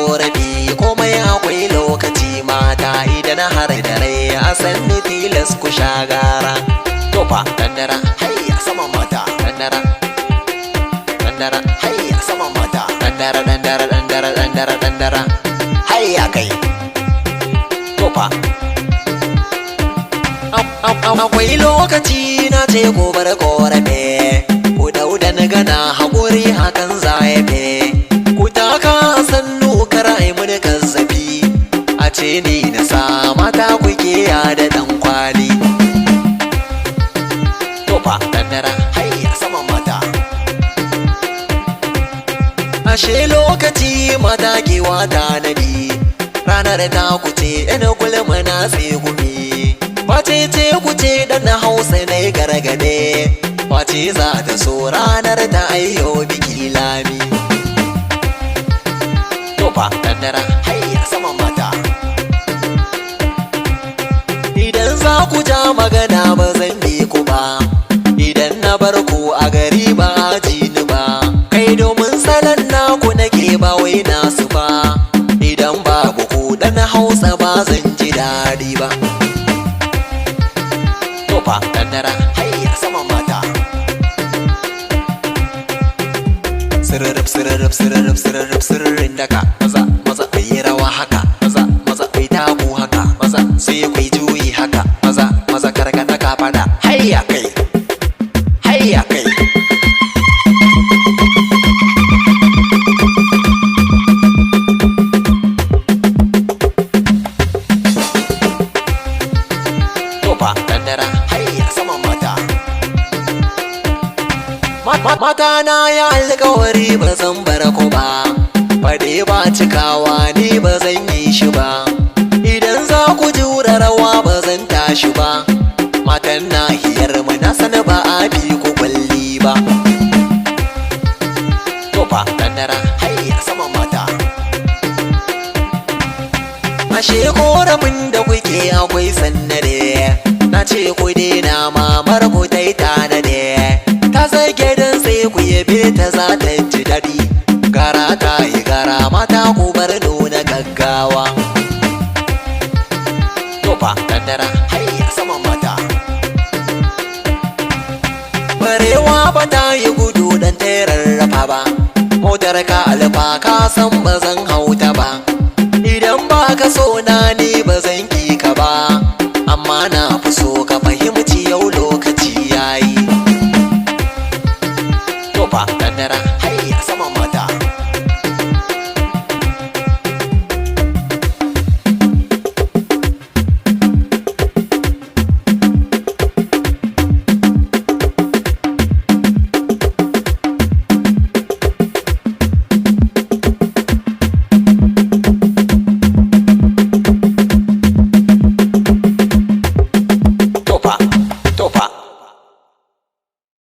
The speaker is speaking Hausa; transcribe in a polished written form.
korafi, komai akwai lokaci. Mata, idan har da rai a sanni, tilas ku sha gara. Tofa, dandara, Hayya sama mata. Dandara, dandara, Hayya sama mata. Dandara, dandara, dandara, dandara, dandara. Hayya kai. Tofa. Akwai lokaci, na ce ku bar korafe, ku dauda na gana haƙuri, hakan za ya fe. Ku taka sannu, kar ai muni kazzafi, a ce ni na sa mata kuke ya da ɗan kwali. Tofa, dandara. Hayya sama mata. Ashe lokaci mata ke wata nadi, ranar ta kuce ina gulma na tsegumi. Wace ce kuce dan Hausa na gargade, wace za ta so ranar ta ayyo biki lami. Tofa, dandara. Hayya sama mata. Idan za ku ja magana, ba zan bi ku ba, idan na bar ku a gari ba a ji ni ba. Kai, domin salon naku nake, ba wai nasu ba. Idan babu ku, dan Hausa ba zan ji daɗi ba. Tofa, dandara. Hayya sama mata. Sirrip sirrip sirrip sirrip sirrin daka. Maza maza, ku yi rawa haka. Maza maza, ku yi taku haka. Maza, sai ku yi juyi haka. Maza maza, karkata ka fada. Hayya kai, hayya kai. Tofa, dandara. Hayya sama mata. Mata, na ya alkawari ba zan bar ku ba, faɗe ba cikawa, ni ba zan yi shi ba. Idan za ku jura rawa, ba zan tashi ba. Matan nahiyar mu, na sani ba a bi ku kwalli ba. Tofa, dandara. Hayya sama mata. Ashe korafin da kuke akwai sannade, na ce ku daina, mamar ku ta yi tanade. Ta zage don sai ku yabe ta, za ta ji daɗi. Gara ta yi gara, mata, ku bar nuna gaggawa. Tofa, dandara. Hayya sama mata. Barewa ba ta yi gudu dan ta rarrafa ba. Motar ka alfa, ka san ba zan hauta ba. Idan ba ka so na ni